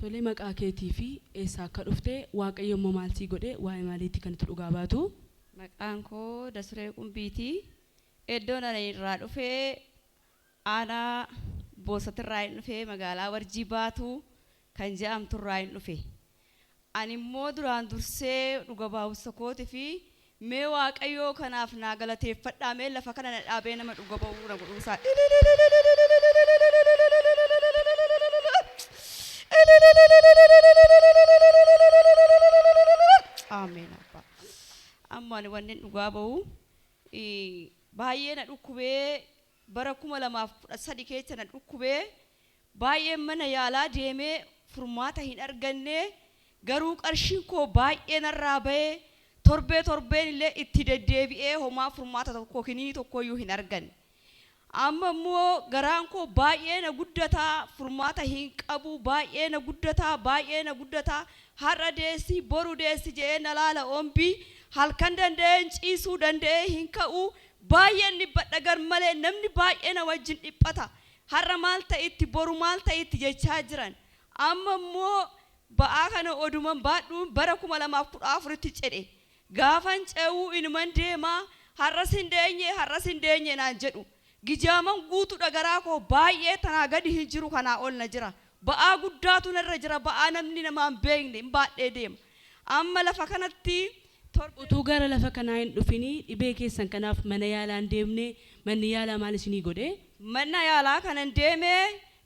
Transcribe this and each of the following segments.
Tole maqaa keetii fi eessaa akka dhufte Waaqayyo immoo maal sii godhe waa'ee maaliitti kan itti dhugaa baatu? Maqaan koo Dasuree Qumbiiti. Iddoon ani irraa dhufe aanaa Boosatirraa hin dhufe magaalaa Warjii Baatuu kan jedhamturraa hin dhufe. Ani immoo duraan dursee dhuga baa'umsa kootii fi mee Waaqayyoo kanaaf naa galateeffadhaa mee lafa kana na dhaabee nama dhuga ba'uu na godhuusaa. Ameen abbaa. Amma ani wanni dhugaa ba'u baay'ee na dhukkubee bara 2013 keessa na dhukkubee baay'een mana yaalaa deemee furmaata hin arganne garuu qarshiin koo baay'ee narraa ba'ee torbee torbeen illee itti deddeebi'ee homaa furmaata tokko kiniinii tokkoyyuu hin arganne. Amma immoo garaan koo baay'ee na guddataa furmaata hin qabu baay'ee na guddataa baay'ee na guddataa har'a deessi boru deessi jedhee na laala ombii halkan danda'ee hin ciisuu danda'ee hin ka'u baay'een dhiphadha gar malee namni baay'ee na wajjin dhiphata har'a maal ta'itti boru maal ta'itti jechaa jiran amma immoo ba'aa kana oduman baadhuun bara 2014tti cedhe gaafan ce'uu inuman deemaa har'as hin deenye har'as hin deenye naan jedhu gijaaman guutuudha garaa koo baay'ee tanaa gadi hin jiru kanaa ol na jira ba'aa guddaatu narra jira ba'aa namni namaan beekne hin baadhee deema amma lafa kanatti torbee Utuu gara lafa kanaa hin dhufinii dhibee keessan kanaaf mana yaalaa hin deemne manni yaalaa maal isinii godhe? Mana yaalaa kanan deeme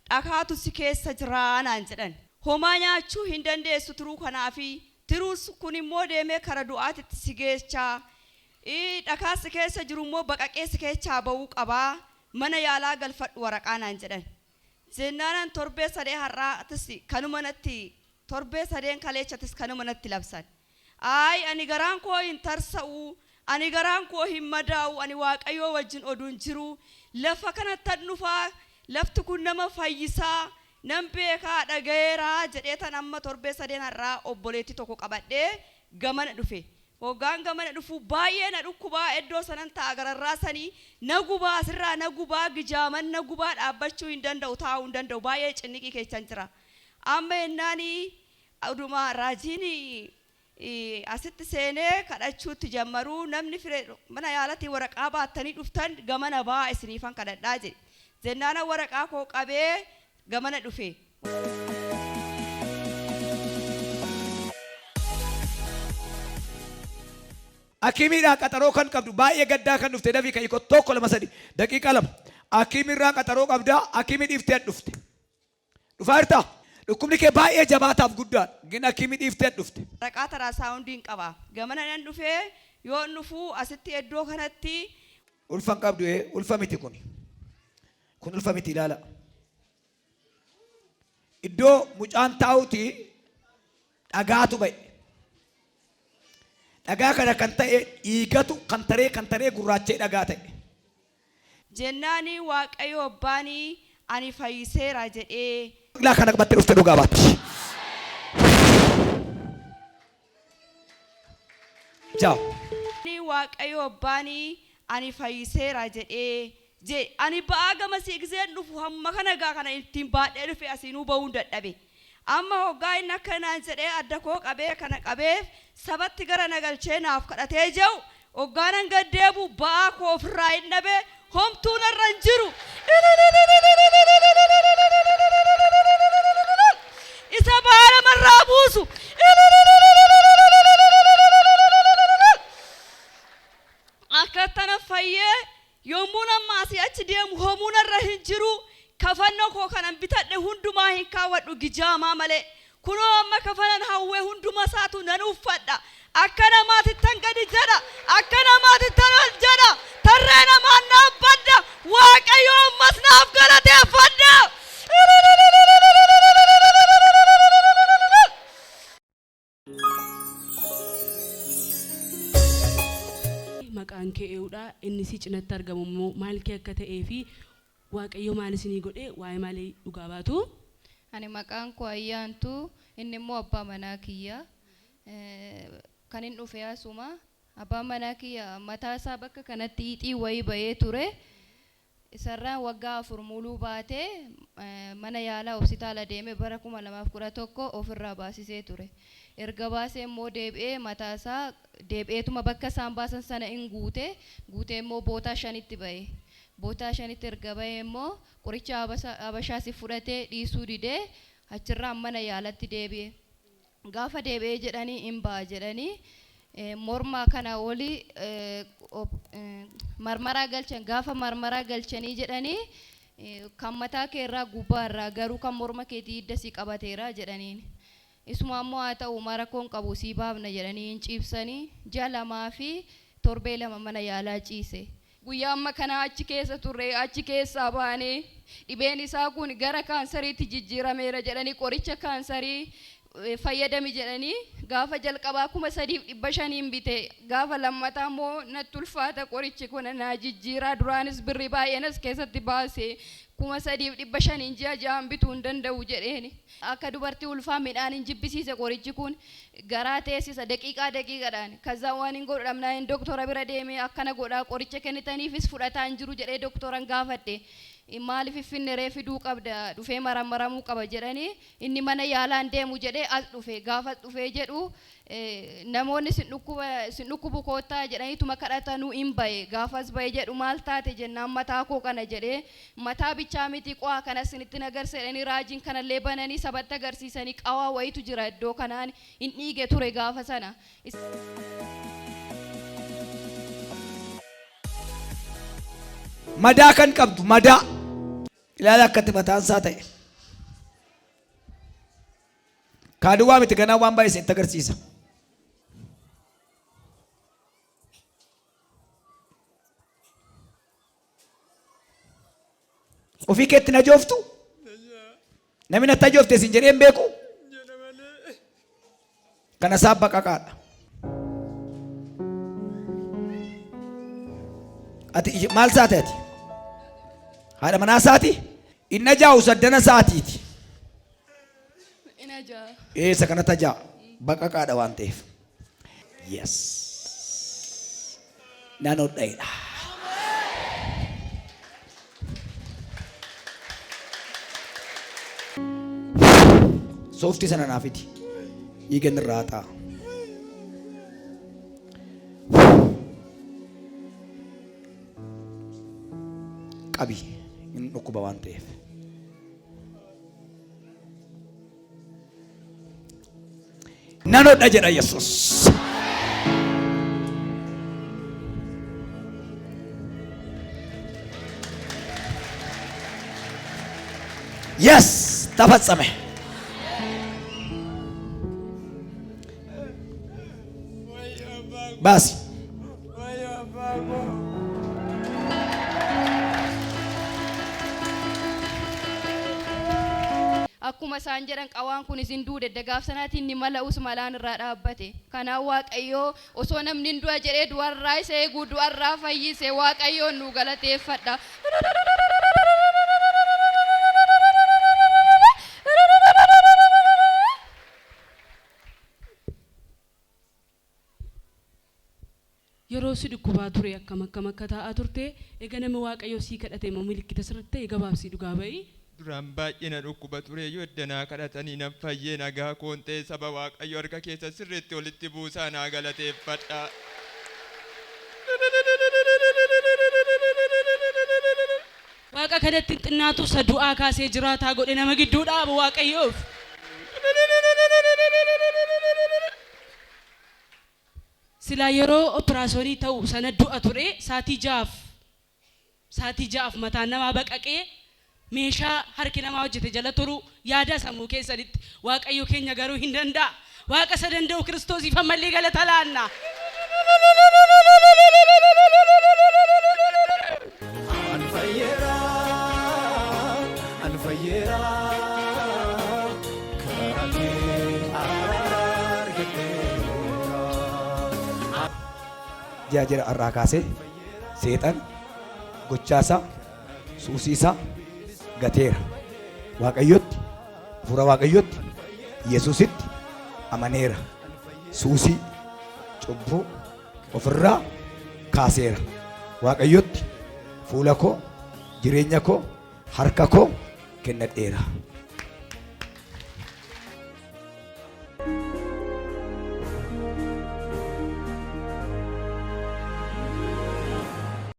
dhakaatu si keessa jira naan jedhan. Homaa nyaachuu hin dandeessu tiruu kanaafi tiruun kun immoo deemee kara du'aatitti si geescha. Dhakaa si keessa jiru immoo baqaqee si keessaa ba'uu qabaa mana yaalaa galfadhu waraqaa naan jedhan. Jennaanan torbee sadee har'aatis kanuma natti torbee sadeen kaleechatis kanuma natti labsan. Ayi ani garaan koo hin tarsa'u ani garaan koo hin madaa'u ani Waaqayyoo wajjin oduun jiru lafa kanattan dhufaa lafti kun nama fayyisaa nan beekaa dhaga'eeraa jedhee tan amma torbee sadeen har'aa obboleettii tokko qabadhee gamana dhufe. Hoggaan gamana dhufu baay'ee na dhukkubaa iddoo sanan ta'a gararraa sanii na gubaa asirraa na gubaa gijaaman na gubaa dhaabbachuu hin danda'u taa'uu hin danda'u baay'ee cinniqii keessan jira. Amma yennaanii oduma raajiin asitti seenee kadhachuutti jammaruu namni fire mana yaalatti waraqaa baattanii dhuftan gamana ba'aa isiniifan kadhadhaa jedhe. Jennaana waraqaa koo qabee gamana dhufe. Akimiidhaa qaxaroo kan qabdu baay'ee gaddaa kan dhufte dafii ka'ii kottu 1 2 3 daqiiqaa 2 akimirraa qaxaroo qabdaa akimii dhiiftee dhufte. Dhufaa jirtaa? Dhukkubni kee baay'ee jabaataaf guddaadha. Gin akimii dhiiftee dhufte. Waraqaa taraa saawundiin qaba. Gamana nan dhufee yoon dhufu asitti iddoo kanatti Ulfa hin qabdu ee ulfa miti kun. Kun ulfa miti ilaala. Iddoo mucaan taa'uti dhagaatu ba'e. Dhagaa kana kan ta'e dhiigatu kan taree kan taree gurraacha'ee dhagaa ta'e. Jennaani Waaqayyo Abbaani ani fayyiseera jedhee. Laa kana qabattee dhufte dhugaa baatti. Ciao. Waaqayyo Abbaani ani fayyiseera jedhee jedhe. Ani ba'aa gamasii gizeen dhufu hamma kana gaa kana ittiin baadhee dhufe asiinuu ba'uun dadhabe. Amma hoggaa inni akka naan jedhee adda koo qabee kana qabee sabatti gara na galchee naaf kadhatee jiru hoggaanan gad deebi'u ba'aa koo ofirraa hin dhabe homtuu narra hin jiru. Isa ba'aa namarraa buusu. Akka tana fayyee yommuu amma asii achi deemu homuu narra hin jiru. Kafannoo koo kanan bitadhe hundumaa hin kaawwadhu gijaamaa malee. Kunoo amma kafanan hawwee hunduma isaatu nan uffadha. Akka namaatittan gadi jedha. Akka namaatittan ol jedha. Tarree namaan dhaabbadha. Waaqayyo ammas naaf galateeffadha. Maqaan kee eenyudha? Inni si cinatti argamu immoo maal kee akka ta'ee fi Waaqayyo maal isinii godhe waa'ee maalii dhugaa baatu? Ani maqaan koo Ayyaantuu inni immoo abbaa manaa kiyya. Kan hin dhufe asuma. Abbaan manaa kiyya mataa isaa bakka kanatti ixii wayii ba'ee ture. Isarraan waggaa 4 muluu baatee mana yaalaa hospitaala deeme bara 2011 ofirraa baasisee ture. Erga baasee immoo deebi'ee mataasaa deebi'eetuma bakka isaan baasan sana in guute, guutee immoo bootaa 5tti ba'e. Bootaa 5tti erga ba'e immoo qoricha habashaas fudhatee dhiisuu didee achirraan mana yaalatti deebi'e. Gaafa deebi'ee jedhanii in ba'a jedhanii morma kana oli marmaraa galchan. Gaafa marmaraa galchanii jedhanii kan mataa kee irraa gubbaa irraa garuu kan morma keetii hidda si qabateera jedhaniin. Isuma ammoo haa ta'u rakkoon qabu sii baafna jedhanii hin ciibsanii ji'a 2 fi torbee 2 mana yaalaa ciise. Guyyaa amma kanaa achi keessa turre, achi keessaa baanee dhibeen isaa kun gara kaansariitti jijjiirameera jedhanii qoricha kaansarii fayyadami jedhanii gaafa jalqabaa 3,500 bite. Gaafa lammataa immoo natti ulfaata qorichi kun naa jijjiiraa, duraanis birri baay'een as keessatti baase, 3,500 ji'a ja'aan bituu hin danda'u jedheeni. Akka dubartii ulfaa midhaan hin jibbisiise qorichi kun, garaa teessisa daqiiqaa daqiiqaadhaan. Kaza waan hin godhu dhabnaan doktora bira deemee akkana godhaa qoricha kennitaniifis fudhataa hin jiru jedhee doktoran gaafadhe. Maaliif finne ree, fiduu qabda, dhufee maramaramuu qaba jedhanii inni mana yaalaan deemu jedhee as dhufe. Gaafa dhufee jedhu namoonni sin dhukkuba sin dhukkubu koottaa jedhaniituma kadhatanuu hin bahe. Gaafas bahe jedhu maal taate jennaan mataa koo kana jedhee, mataa bichaa miti qo'aa kana isinitti agarsiisa jedhanii raajiin kanallee bananii sabatti agarsiisanii qawaa wayitu jira iddoo kanaan hin dhiige ture gaafa sana. Madaa kan qabdu, madaa ilaala akkatti mataan isaa ta'e. Kaaduwaa miti, ganaa waan baay'ee isinitti agarsiisa. Ofii keetti na jooftu? Namni natti ajoofte isin jedhee hin beeku? Kana isaa baqaqaadha. Ati maal saate ati? Haadha manaa isaati? Inni ajaa'u saddana saatiiti. In ajaa'a. Eessa kanatti ajaa'a? Baqaqaadha waan ta'eef. Yes. Nan hodha'edha. Sooftii sana naa fidi. Dhiiga inni irraa haxaa'a. Qabi. Inni dhukkuba waan ta'eef. Nan hodha jedha Yesuus. Yes, ተፈጸመ። Baasi. Akkuma isaan jedhan qawaan kun isin duude gaaf sanaatiin ni mala'us malaan irraa dhaabbate. Kanaaf Waaqayyoo osoo namni hin du'a jedhee du'arraa isa eeguu du'arraa fayyise, Waaqayyoon nu galateeffadha. Yeroo si dhukkubaa ture akkam akkam akka taa'aa turte, eega nama Waaqayyoo sii kadhate immoo milikkita sirriitti ta'e gabaabsii dhugaa ba'i. Duraan baay'ee na dhukkuba ture iyyuu, eddanaa kadhatanii nan fayyee, nagaa koon ta'e. Saba Waaqayyo harka keessa sirriitti walitti buusaa naa galateeffadha. Waaqa kanatti hin xinnaatu isa du'aa kaasee jiraataa godhe nama gidduu dhaabu Waaqayyoof. Silaa yeroo opiraasyoonii ta'u sana du'a ture. Saatii 6f mataan namaa baqaqee meeshaa harki namaa hojjete jala turu yaada sammuu keessanitti. Waaqayyo keenya garuu hin danda'a. Waaqa isa danda'u Kiristoosiif ammallee galata laanna. An fayyeera, an fayyeera, karaa kee araara argadheera. Ji'a jira irraa kaasee seexan gochaasaa suusiisaa gateera. Waaqayyotti, hafuura Waaqayyotti, Yesuusitti amaneera. Suusii cubbuu ofirraa kaaseera. Waaqayyotti fuula koo Jireenya koo harka koo kennadheera.